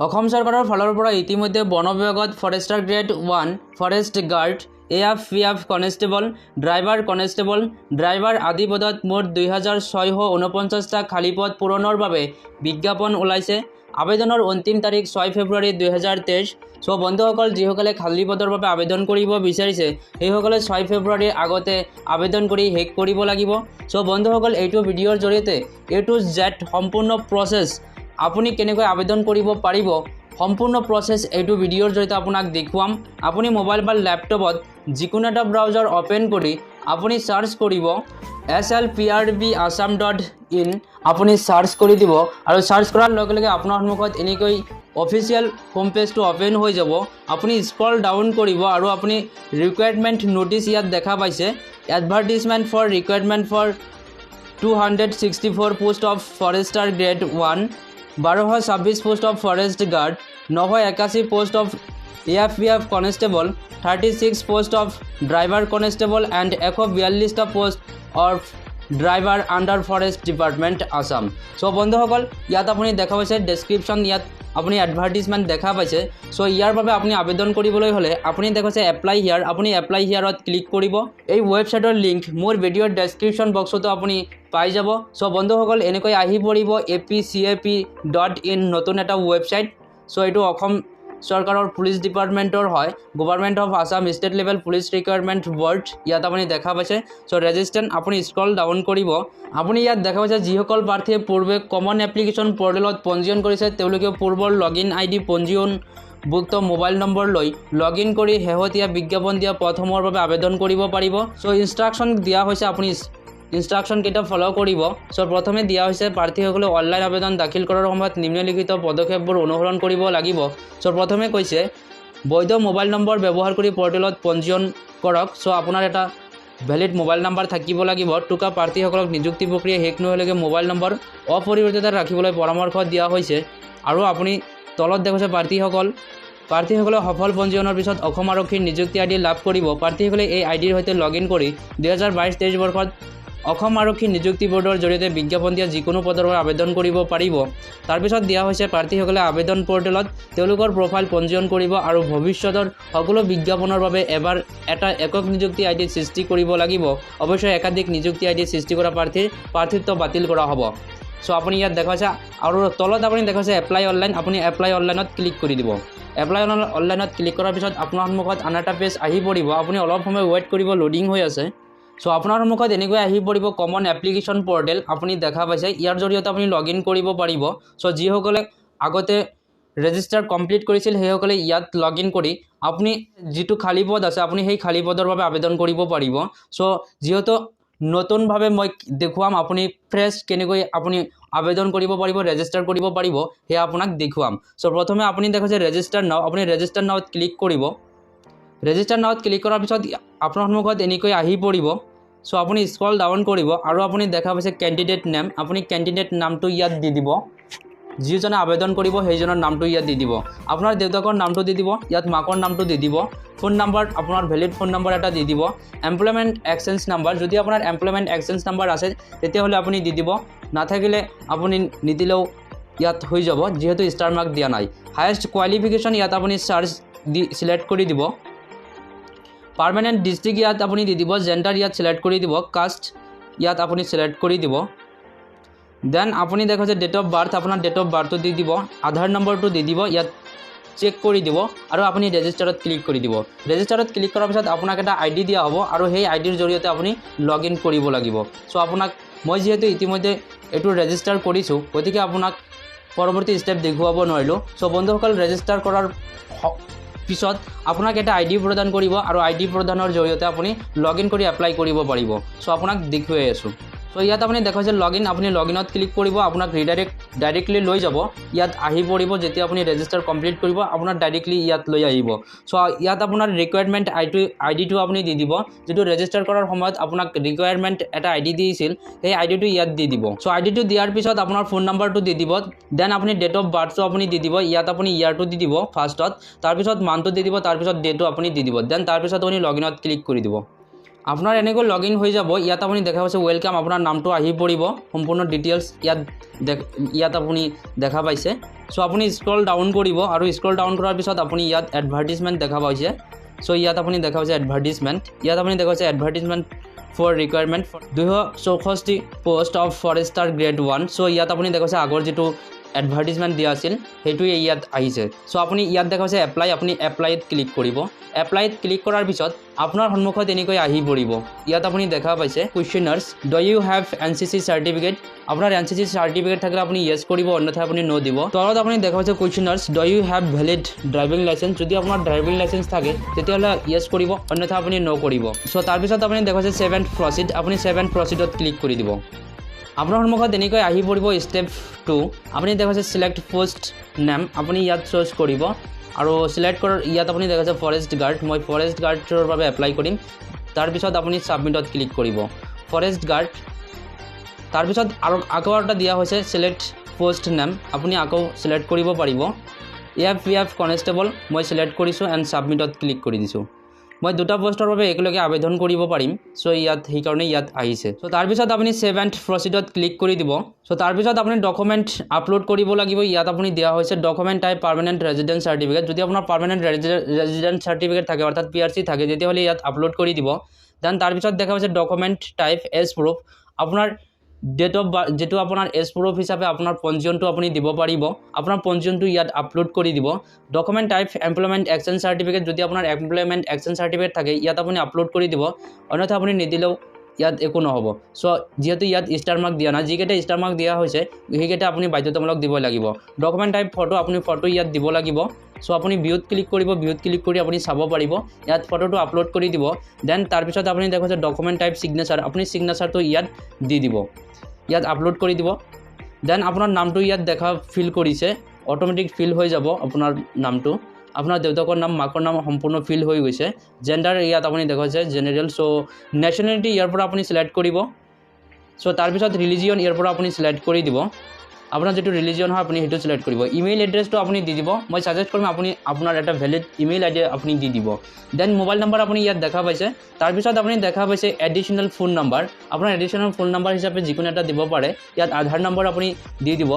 অসম চৰকাৰৰ ফালৰ পৰা ইতিমধ্যে বন বিভাগত forester grade 1, forest guard, AFPF constable, driver constable, driver আদি পদত মুঠ 2649টা খালী পদ পূৰণৰ বাবে বিজ্ঞাপন ওলাইছে। আবেদনৰ অন্তিম তাৰিখ 6 ফেব্ৰুৱাৰী 2023। চ' বন্ধুসকল, যিসকলে খালী পদৰ বাবে আবেদন কৰিব বিচাৰিছে সেইসকলে 6 ফেব্ৰুৱাৰীৰ আগতে আবেদন কৰি শেষ কৰিব লাগিব। চ' বন্ধুসকল, এইটো ভিডিঅ'ৰ জৰিয়তে এ টু জেড সম্পূৰ্ণ প্ৰচেছ আপুনি কেনেকৈ আবেদন কৰিব পাৰিব, সম্পূৰ্ণ প্ৰচেছ এইটো ভিডিঅ'ৰ জৰিয়তে আপোনাক দেখুৱাম। আপুনি মোবাইল বা লেপটপত যিকোনো এটা ব্ৰাউজাৰ অ'পেন কৰি আপুনি চাৰ্চ কৰিব slprbassam.in, আপুনি চাৰ্চ কৰি দিব আৰু চাৰ্চ কৰাৰ লগে লগে আপোনাৰ সন্মুখত এনেকৈ অফিচিয়েল হোম পেজটো অ'পেন হৈ যাব। আপুনি স্ক্ৰল ডাউন কৰিব আৰু আপুনি ৰিকুৱাৰমেণ্ট ন'টিছ ইয়াত দেখা পাইছে, advertisement for requirement for 264 post of forester grade 1, 1226 post of forest guard, 981 post of AFPF constable, 36 post of driver constable and 142টা post of driver under forest department Assam. So বন্ধুসকল, ইয়াত আপুনি দেখা পাইছে description, ইয়াত আপুনি এডভাৰ্টিজমেণ্ট দেখা পাইছে। চ' ইয়াৰ বাবে আপুনি আবেদন কৰিবলৈ হ'লে আপুনি দেখাইছে এপ্লাই হিয়াৰ, আপুনি এপ্লাই হিয়াৰত ক্লিক কৰিব। এই ৱেবছাইটৰ লিংক মোৰ ভিডিঅ'ৰ ডেছক্ৰিপশ্যন বক্সতো আপুনি পাই যাব। চ' বন্ধুসকল, এনেকৈ আহি পৰিব apcap.in নতুন এটা ৱেবছাইট। চ' এইটো অসম চৰকাৰৰ পুলিচ ডিপাৰ্টমেণ্টৰ হয়, government of Assam state level police recruitment board, ইয়াত আপুনি দেখা পাইছে। চ' ৰেজিষ্টাৰ আপুনি স্ক্ৰল ডাউন কৰিব, আপুনি ইয়াত দেখা পাইছে যিসকল প্ৰাৰ্থীয়ে পূৰ্বে কমন এপ্লিকেশ্যন পৰ্টেলত পঞ্জীয়ন কৰিছে তেওঁলোকে পূৰ্বৰ লগ ইন আই ডি পঞ্জীয়নভুক্ত মোবাইল নম্বৰ লৈ লগ ইন কৰি শেহতীয়া বিজ্ঞাপন দিয়া পদসমূহৰ বাবে আবেদন কৰিব পাৰিব। চ' ইনষ্ট্ৰাকশ্যন দিয়া হৈছে, আপুনি ইনষ্ট্ৰাকশ্যনকেইটা ফ'ল' কৰিব। চ' প্ৰথমে দিয়া হৈছে প্ৰাৰ্থীসকলে অনলাইন আবেদন দাখিল কৰাৰ সময়ত নিম্নলিখিত পদক্ষেপবোৰ অনুসৰণ কৰিব লাগিব। চ' প্ৰথমে কৈছে বৈধ মোবাইল নম্বৰ ব্যৱহাৰ কৰি পৰ্টেলত পঞ্জীয়ন কৰক। চ' আপোনাৰ এটা ভেলিড মোবাইল নাম্বাৰ থাকিব লাগিব। টোকা প্ৰাৰ্থীসকলক নিযুক্তি প্ৰক্ৰিয়া শেষ নোহোৱালৈকে মোবাইল নম্বৰ অপৰিৱৰ্তিত ৰাখিবলৈ পৰামৰ্শ দিয়া হৈছে। আৰু আপুনি তলত দেখুৱাইছে প্ৰাৰ্থীসকলে সফল পঞ্জীয়নৰ পিছত অসম আৰক্ষীৰ নিযুক্তি আই ডি লাভ কৰিব। প্ৰাৰ্থীসকলে এই আই ডিৰ সৈতে লগ ইন কৰি 2022-23 বৰ্ষত অসম আৰক্ষী নিযুক্তি ব'ৰ্ডৰ জৰিয়তে বিজ্ঞাপন দিয়া যিকোনো পদৰ বাবে আবেদন কৰিব পাৰিব। তাৰপিছত দিয়া হৈছে প্ৰাৰ্থীসকলে আবেদন পৰ্টেলত তেওঁলোকৰ প্ৰফাইল পঞ্জীয়ন কৰিব আৰু ভৱিষ্যতৰ সকলো বিজ্ঞাপনৰ বাবে এবাৰ এটা একক নিযুক্তি আই ডি সৃষ্টি কৰিব লাগিব। অৱশ্যে একাধিক নিযুক্তি আই ডি সৃষ্টি কৰা প্ৰাৰ্থীৰ প্ৰাৰ্থিত্ব বাতিল কৰা হ'ব। চ' আপুনি ইয়াত দেখুৱাইছে আৰু তলত আপুনি দেখুৱাইছে এপ্লাই অনলাইন, আপুনি এপ্লাই অনলাইনত ক্লিক কৰি দিব। এপ্লাই অনলাইনত ক্লিক কৰাৰ পিছত আপোনাৰ সন্মুখত আন এটা পেজ আহি পৰিব। আপুনি অলপ সময় ৱেইট কৰিব, লোডিং হৈ আছে। চ' আপোনাৰ সন্মুখত এনেকৈ আহি পৰিব কমন এপ্লিকেশ্যন পৰ্টেল, আপুনি দেখা পাইছে। ইয়াৰ জৰিয়তে আপুনি লগ ইন কৰিব পাৰিব। চ' যিসকলে আগতে ৰেজিষ্টাৰ কমপ্লিট কৰিছিল সেইসকলে ইয়াত লগ ইন কৰি আপুনি যিটো খালী পদ আছে আপুনি সেই খালী পদৰ বাবে আবেদন কৰিব পাৰিব। চ' যিহেতু নতুনভাৱে মই দেখুৱাম আপুনি ফ্ৰেছ কেনেকৈ আপুনি আবেদন কৰিব পাৰিব, ৰেজিষ্টাৰ কৰিব পাৰিব, সেয়া আপোনাক দেখুৱাম। চ' প্ৰথমে আপুনি দেখাইছে ৰেজিষ্টাৰ নাও, আপুনি ৰেজিষ্টাৰ নাওত ক্লিক কৰিব। ৰেজিষ্টাৰ নাওত ক্লিক কৰাৰ পিছত আপোনাৰ সন্মুখত এনেকৈ আহি পৰিব। চ' আপুনি স্ক্ৰল ডাউন কৰিব আৰু আপুনি দেখা পাইছে কেণ্ডিডেট নেম, আপুনি কেণ্ডিডেট নামটো ইয়াত দি দিব। যিজনে আবেদন কৰিব সেইজনৰ নামটো ইয়াত দি দিব। আপোনাৰ দেউতাকৰ নামটো দি দিব, ইয়াত মাকৰ নামটো দি দিব। ফোন নাম্বাৰ আপোনাৰ ভেলিড ফোন নাম্বাৰ এটা দি দিব। এমপ্লয়মেণ্ট এক্সচেঞ্জ নাম্বাৰ, যদি আপোনাৰ এমপ্লয়মেণ্ট এক্সচেঞ্জ নাম্বাৰ আছে তেতিয়াহ'লে আপুনি দি দিব, নাথাকিলে আপুনি নিদিলেও ইয়াত হৈ যাব, যিহেতু ষ্টাৰ মাৰ্ক দিয়া নাই। হায়েষ্ট কোৱালিফিকেশ্যন ইয়াত আপুনি চাৰ্চ দি চিলেক্ট কৰি দিব। পাৰ্মানেণ্ট ডিষ্ট্ৰিক্ট ইয়াত আপুনি দি দিব। জেণ্ডাৰ ইয়াত চিলেক্ট কৰি দিব। কাষ্ট ইয়াত আপুনি চিলেক্ট কৰি দিব। দেন আপুনি দেখাইছে ডেট অফ বাৰ্থ, আপোনাৰ ডেট অফ বাৰ্থটো দি দিব, আধাৰ নম্বৰটো দি দিব, ইয়াত চেক কৰি দিব আৰু আপুনি ৰেজিষ্টাৰত ক্লিক কৰি দিব। ৰেজিষ্টাৰত ক্লিক কৰাৰ পিছত আপোনাক এটা আই ডি দিয়া হ'ব আৰু সেই আই ডিৰ জৰিয়তে আপুনি লগ ইন কৰিব লাগিব। চ' আপোনাক মই যিহেতু ইতিমধ্যে এইটো ৰেজিষ্টাৰ কৰিছোঁ, গতিকে আপোনাক পৰৱৰ্তী ষ্টেপ দেখুৱাব নোৱাৰিলোঁ। চ' বন্ধুসকল, ৰেজিষ্টাৰ কৰাৰ পিছত আপোনাক এটা আই ডি প্ৰদান কৰিব আৰু আই ডি প্ৰদানৰ জৰিয়তে আপুনি লগ ইন কৰি এপ্লাই কৰিব পাৰিব। চ' আপোনাক দেখুৱাই আছোঁ। চ' ইয়াত আপুনি দেখুৱাইছে লগ ইন, আপুনি লগ ইনত ক্লিক কৰিব, আপোনাক ৰিডাইৰেক্ট ডাইৰেক্টলি লৈ যাব। ইয়াত আহি পৰিব, যেতিয়া আপুনি ৰেজিষ্টাৰ কমপ্লিট কৰিব আপোনাক ডাইৰেক্টলি ইয়াত লৈ আহিব। চ' ইয়াত আপোনাৰ ৰিকুৱাৰমেণ্ট আই ডিটো আপুনি দি দিব, যিটো ৰেজিষ্টাৰ কৰাৰ সময়ত আপোনাক ৰিকুৱাৰমেণ্ট এটা আই ডি দিছিল, সেই আই ডিটো ইয়াত দি দিব। চ' আই ডিটো দিয়াৰ পিছত আপোনাৰ ফোন নাম্বাৰটো দি দিব। দেন আপুনি ডেট অফ বাৰ্থটো আপুনি দি দিব, ইয়াত আপুনি ইয়াৰটো দি দিব ফাৰ্ষ্টত, তাৰপিছত মান্থটো দি দিব, তাৰপিছত ডেটো আপুনি দি দিব। দেন তাৰপিছত আপুনি লগ ইনত ক্লিক কৰি দিব। আপোনাৰ এনেকৈ লগ ইন হৈ যাব। ইয়াত আপুনি দেখা পাইছে welcome, আপোনাৰ নামটো আহি পৰিব, সম্পূৰ্ণ ডিটেইলছ ইয়াত আপুনি দেখা পাইছে। চ' আপুনি স্ক্ৰল ডাউন কৰিব আৰু স্ক্ৰল ডাউন কৰাৰ পিছত আপুনি ইয়াত এডভাৰ্টিজমেণ্ট দেখা পাইছে। চ' ইয়াত আপুনি দেখা পাইছে এডভাৰ্টিজমেণ্ট, ইয়াত আপুনি দেখা পাইছে এডভাৰ্টিজমেণ্ট for requirement 264 post of forester grade 1। So ইয়াত আপুনি দেখা পাইছে আগৰ যিটো এডভাৰ্টিজমেণ্ট দিয়া আছিল, সেইটোৱে ইয়াত আহিছে। চ' আপুনি ইয়াত দেখা পাইছে এপ্লাই, আপুনি এপ্লাইত ক্লিক কৰিব। এপ্লাইত ক্লিক কৰাৰ পিছত আপোনাৰ সন্মুখত এনেকৈ আহি পৰিব। ইয়াত আপুনি দেখা পাইছে questionnaires, do you have NCC certificate? আপোনাৰ এনচিচি চাৰ্টিফিকেট থাকিলে আপুনি য়েছ কৰিব, অন্যথা আপুনি ন' দিব। তলত আপুনি দেখা পাইছে questionnaires, do you have valid driving licence? যদি আপোনাৰ ড্ৰাইভিং লাইচেঞ্চ থাকে, তেতিয়াহ'লে য়েছ কৰিব, অন্যথা আপুনি ন' কৰিব। চ' তাৰপিছত আপুনি দেখা পাইছে ছেভ এণ্ড প্ৰচিড, আপুনি ছেভ এণ্ড প্ৰচিডত ক্লিক কৰি দিব। আপোনাৰ সন্মুখত এনেকৈ আহি পৰিব। ষ্টেপ 2, আপুনি দেখাইছে চিলেক্ট পোষ্ট নেম, আপুনি ইয়াত চুজ কৰিব আৰু চিলেক্ট কৰাৰ ইয়াত আপুনি দেখাইছে ফৰেষ্ট গাৰ্ড, মই ফৰেষ্ট গাৰ্ডৰ বাবে এপ্লাই কৰিম। তাৰপিছত আপুনি ছাবমিটত ক্লিক কৰিব, ফৰেষ্ট গাৰ্ড। তাৰপিছত আৰু আকৌ এটা দিয়া হৈছে চিলেক্ট পোষ্ট নেম, আপুনি আকৌ চিলেক্ট কৰিব পাৰিব। এ পি এফ কনষ্টেবল মই চিলেক্ট কৰিছোঁ এণ্ড ছাবমিটত ক্লিক কৰি দিছোঁ। মই দুটা পষ্টৰ বাবে একেলগে আবেদন কৰিব পাৰিম, চ' ইয়াত সেইকাৰণে ইয়াত আহিছে। চ' তাৰপিছত আপুনি ছেভ এণ্ড প্ৰচিডত ক্লিক কৰি দিব। চ' তাৰপিছত আপুনি ডকুমেণ্ট আপলোড কৰিব লাগিব। ইয়াত আপুনি দিয়া হৈছে document type permanent resident certificate। যদি আপোনাৰ পাৰ্মানেণ্ট ৰেজিডেণ্ট চাৰ্টিফিকেট থাকে, অৰ্থাৎ পিআৰচি থাকে, তেতিয়াহ'লে ইয়াত আপলোড কৰি দিব। Then তাৰপিছত দেখা পাইছে ডকুমেণ্ট টাইপ এজ প্ৰুফ, আপোনাৰ ডেট অফ বাৰ্থ, যিটো আপোনাৰ এজ প্ৰুফ হিচাপে আপোনাৰ পঞ্জীয়নটো আপুনি দিব পাৰিব, আপোনাৰ পঞ্জীয়নটো ইয়াত আপলোড কৰি দিব। Document type employment exchange certificate, যদি আপোনাৰ এমপ্লয়মেণ্ট এক্সচেঞ্জ চাৰ্টিফিকেট থাকে, ইয়াত আপুনি আপলোড কৰি দিব, অন্যথা আপুনি নিদিলেও ইয়াত একো নহ'ব। চ' যিহেতু ইয়াত ষ্টাৰ মাৰ্ক দিয়া নাই, যিকেইটা ষ্টাৰ মাৰ্ক দিয়া হৈছে সেইকেইটা আপুনি বাধ্যতামূলক দিব লাগিব। ডকুমেণ্ট টাইপ ফটো, আপুনি ফটো ইয়াত দিব লাগিব। চ' আপুনি ভিউত ক্লিক কৰিব, ভিউত ক্লিক কৰি আপুনি চাব পাৰিব, ইয়াত ফটোটো আপলোড কৰি দিব। Then তাৰপিছত আপুনি দেখুৱাইছে ডকুমেণ্ট টাইপ ছিগনেচাৰ, আপুনি ছিগনেচাৰটো ইয়াত দি দিব, ইয়াত আপলোড কৰি দিব। Then আপোনাৰ নামটো ইয়াত দেখা ফিল কৰিছে, অট'মেটিক ফিল হৈ যাব আপোনাৰ নামটো, আপোনাৰ দেউতাকৰ নাম, মাকৰ নাম সম্পূৰ্ণ ফিল হৈ গৈছে। জেণ্ডাৰ ইয়াত আপুনি দেখুৱাইছে জেনেৰেল। চ' নেশ্যনেলিটি ইয়াৰ পৰা আপুনি চিলেক্ট কৰিব। চ' তাৰপিছত ৰিলিজিয়ন ইয়াৰ পৰা আপুনি চিলেক্ট কৰি দিব, আপোনাৰ যিটো ৰিলিজিয়ন হয় আপুনি সেইটো চিলেক্ট কৰিব। ইমেইল এড্ৰেছটো আপুনি দি দিব, মই ছাজেষ্ট কৰিম আপুনি আপোনাৰ এটা ভেলিড ইমেইল আইডি আপুনি দি দিব। Then mobile number আপুনি ইয়াত দেখা পাইছে। তাৰপিছত আপুনি দেখা পাইছে এডিশ্যনেল ফোন নাম্বাৰ, আপোনাৰ এডিশ্যনেল ফোন নাম্বাৰ হিচাপে যিকোনো এটা দিব পাৰে। ইয়াত আধাৰ নম্বৰ আপুনি দি দিব।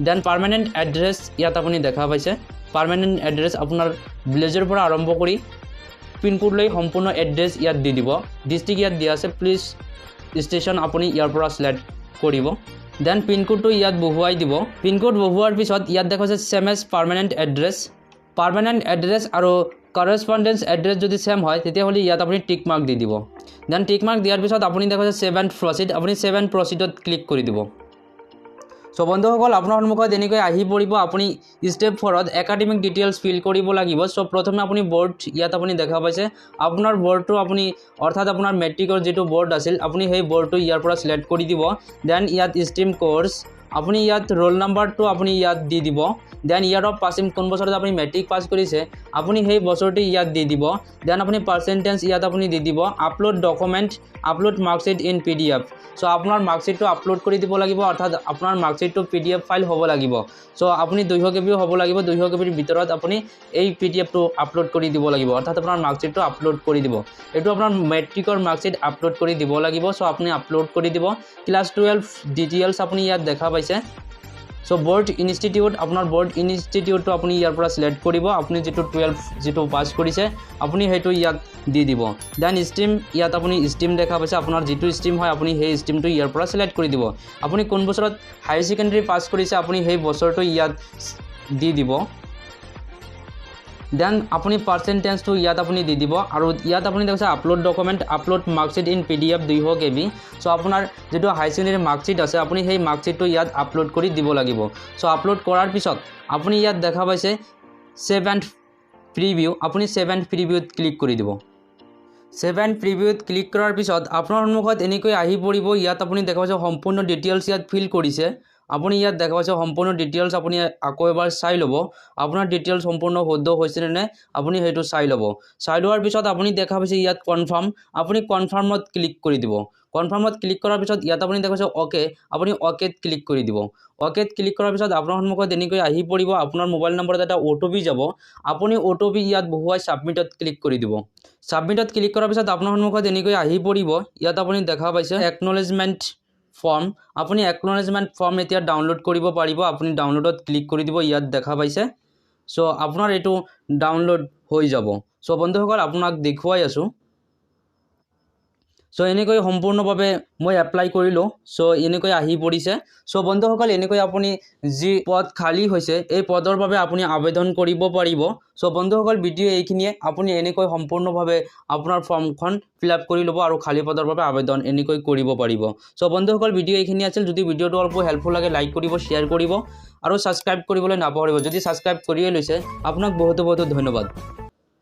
Then permanent address ইয়াত আপুনি দেখা পাইছে, পাৰ্মানেণ্ট এড্ৰেছ আপোনাৰ ভিলেজৰ পৰা আৰম্ভ কৰি পিনক'ড লৈ সম্পূৰ্ণ এড্ৰেছ ইয়াত দি দিব। ডিষ্ট্ৰিক্ট ইয়াত দিয়া আছে, পুলিচ ষ্টেচন আপুনি ইয়াৰ পৰা চিলেক্ট কৰিব। Then পিনক'ডটো ইয়াত বহুৱাই দিব। পিনক'ড বহুৱাৰ পিছত ইয়াত দেখুৱাইছে same as permanent address। Permanent address আৰু কৰেচপণ্ডেঞ্চ এড্ৰেছ যদি ছেম হয়, তেতিয়াহ'লে ইয়াত আপুনি টিক মাৰ্ক দি দিব। Then tick mark দিয়াৰ পিছত আপুনি দেখুৱাইছে ছেভ এণ্ড প্ৰচিড, আপুনি ছেভ এণ্ড প্ৰচিডত ক্লিক কৰি দিব। চ' বন্ধুসকল, আপোনাৰ সন্মুখত এনেকৈ আহি পৰিব। আপুনি ষ্টেপ 4ত একাডেমিক ডিটেইলছ ফিল কৰিব লাগিব। চ' প্ৰথমে আপুনি বৰ্ড ইয়াত আপুনি দেখা পাইছে, আপোনাৰ বৰ্ডটো আপুনি, অৰ্থাৎ আপোনাৰ মেট্ৰিকৰ যিটো বৰ্ড আছিল, আপুনি সেই বৰ্ডটো ইয়াৰ পৰা চিলেক্ট কৰি দিব। Then ইয়াত ষ্ট্ৰীম কৰ্চ, আপুনি ইয়াত ৰোল নাম্বাৰটো আপুনি ইয়াত দি দিব। Then year of passing, কোন বছৰত আপুনি মেট্ৰিক পাছ কৰিছে, আপুনি সেই বছৰটো ইয়াত দি দিব। Then আপুনি পাৰ্চেণ্টেজ ইয়াত আপুনি দি দিব। Upload document, upload marksheet in PDF। So আপোনাৰ মাৰ্কশ্বিটটো আপলোড কৰি দিব লাগিব, অৰ্থাৎ আপোনাৰ মাৰ্কশ্বিটটো পিডিএফ ফাইল হ'ব লাগিব। চ' আপুনি 200 কেবিও হ'ব লাগিব, 200 কেবিৰ ভিতৰত আপুনি এই পিডিএফটো আপলোড কৰি দিব লাগিব, অৰ্থাৎ আপোনাৰ মাৰ্কশ্বিটটো আপলোড কৰি দিব। এইটো আপোনাৰ মেট্ৰিকৰ মাৰ্কশ্বিট আপলোড কৰি দিব লাগিব। চ' আপুনি আপলোড কৰি দিব। ক্লাছ 12 ডিটেইলছ আপুনি ইয়াত দেখা পাইছে। চ' বৰ্ড ইনষ্টিটিউট, আপোনাৰ বৰ্ড ইনষ্টিটিউটটো আপুনি ইয়াৰ পৰা চিলেক্ট কৰিব। আপুনি যিটো 12 যিটো পাছ কৰিছে, আপুনি সেইটো ইয়াত দি দিব। Then stream, ইয়াত আপুনি ষ্ট্ৰীম দেখা পাইছে, আপোনাৰ যিটো ষ্ট্ৰীম হয় আপুনি সেই ষ্ট্ৰীমটো ইয়াৰ পৰা চিলেক্ট কৰি দিব। আপুনি কোন বছৰত হায়াৰ ছেকেণ্ডেৰী পাছ কৰিছে, আপুনি সেই বছৰটো ইয়াত দি দিব। Then আপুনি পাৰ্চেণ্টেজটো ইয়াত আপুনি দি দিব আৰু ইয়াত আপুনি দেখিছে upload document, upload marksheet in PDF 200 KB। So আপোনাৰ যিটো হায়াৰ ছেকেণ্ডেৰী মাৰ্কশ্বিট আছে, আপুনি সেই মাৰ্কশ্বিটটো ইয়াত আপলোড কৰি দিব লাগিব। চ' আপলোড কৰাৰ পিছত আপুনি ইয়াত দেখা পাইছে ছেভ এণ্ড প্ৰিভিউ, আপুনি ছেভ এণ্ড প্ৰিভিউত ক্লিক কৰি দিব। ছেভ এণ্ড প্ৰিভিউত ক্লিক কৰাৰ পিছত আপোনাৰ সন্মুখত এনেকৈ আহি পৰিব। ইয়াত আপুনি দেখা পাইছে সম্পূৰ্ণ ডিটেইলছ ইয়াত ফিল কৰিছে। আপুনি ইয়াত দেখা পাইছে সম্পূৰ্ণ ডিটেইলছ, আপুনি আকৌ এবাৰ চাই ল'ব আপোনাৰ ডিটেইলছ সম্পূৰ্ণ শুদ্ধ হৈছেনে নাই, আপুনি সেইটো চাই ল'ব। চাই লোৱাৰ পিছত আপুনি দেখা পাইছে ইয়াত কনফাৰ্ম, আপুনি কনফাৰ্মত ক্লিক কৰি দিব। কনফাৰ্মত ক্লিক কৰাৰ পিছত ইয়াত আপুনি দেখাইছে অ'কে, আপুনি অ'কেত ক্লিক কৰি দিব। অ'কেত ক্লিক কৰাৰ পিছত আপোনাৰ সন্মুখত এনেকৈ আহি পৰিব। আপোনাৰ মোবাইল নম্বৰত এটা অ'টিপি যাব। আপুনি অ'টিপি ইয়াত বহুৱাই ছাবমিটত ক্লিক কৰি দিব। ছাবমিটত ক্লিক কৰাৰ পিছত আপোনাৰ সন্মুখত এনেকৈ আহি পৰিব। ইয়াত আপুনি দেখা পাইছে একনলেজমেণ্ট ফৰ্ম। আপুনি একনলেজমেণ্ট ফৰ্ম এতিয়া ডাউনলোড কৰিব পাৰিব। আপুনি ডাউনলোডত ক্লিক কৰি দিব। ইয়াত দেখা পাইছে। চ' আপোনাৰ এইটো ডাউনলোড হৈ যাব। চ' বন্ধুসকল, আপোনাক দেখুৱাই আছোঁ। চ' এনেকৈ সম্পূৰ্ণভাৱে মই এপ্লাই কৰিলোঁ। চ' এনেকৈ আহি পৰিছে। চ' বন্ধুসকল, এনেকৈ আপুনি যি পদ খালী হৈছে, এই পদৰ বাবে আপুনি আবেদন কৰিব পাৰিব। চ' বন্ধুসকল, ভিডিঅ' এইখিনিয়ে। আপুনি এনেকৈ সম্পূৰ্ণভাৱে আপোনাৰ ফৰ্মখন ফিল আপ কৰি ল'ব আৰু খালী পদৰ বাবে আবেদন এনেকৈ কৰিব পাৰিব। চ' বন্ধুসকল, ভিডিঅ' এইখিনি আছিল। যদি ভিডিঅ'টো অলপ হেল্পফুল লাগে, লাইক কৰিব, শ্বেয়াৰ কৰিব আৰু ছাবস্ক্ৰাইব কৰিবলৈ নাপাহৰিব। যদি ছাবস্ক্ৰাইব কৰিয়ে লৈছে, আপোনাক বহুতো বহুতো ধন্যবাদ।